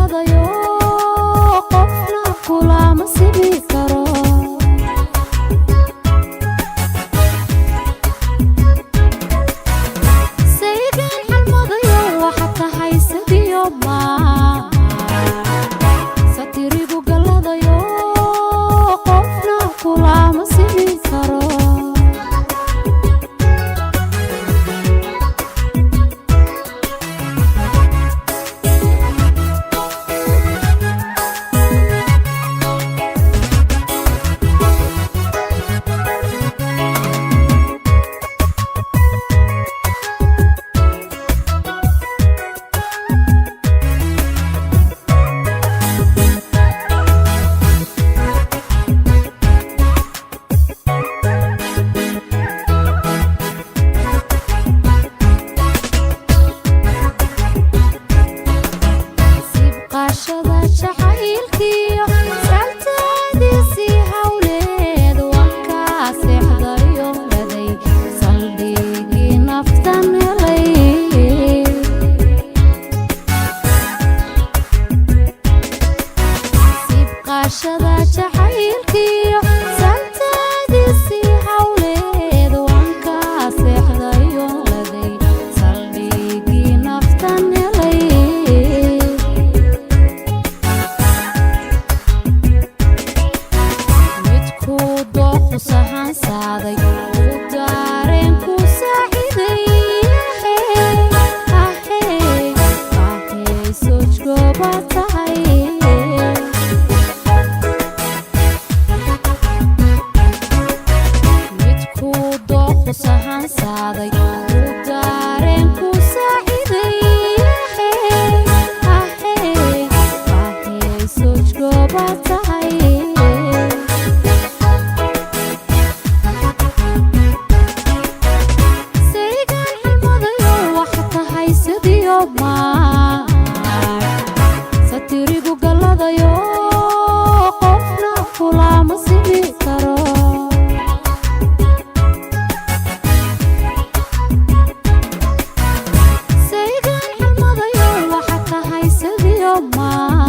Galladayo, qofna kulama simi karo. Saygan xalmadayo waxa tahay sidiyo maa satirigu galladayo, qofna kulama simi karo. Sibqashada jacaylkiyo saltaadiisii hawleed, waan kaa seexdayo laday, saldhigii naftan helay. Sibqashada jacaylkiyo saltaadiisii hawleed, waan kaa seexdayo laday, saldhigii naftan helay. Midkuu dooqu sahansaaday uu daareenku saaciday, ahey, sojgooba tahay. Midkuu dooqu sahansaaday uu daareenku saaciday, ahey, sojgooba tahay. Saygan xalmadayo waxa tahay sidiyo maar satirigu galladayo, qofna kulama simi karo. Saygan xalmadayo waxa tahay sidiyo maar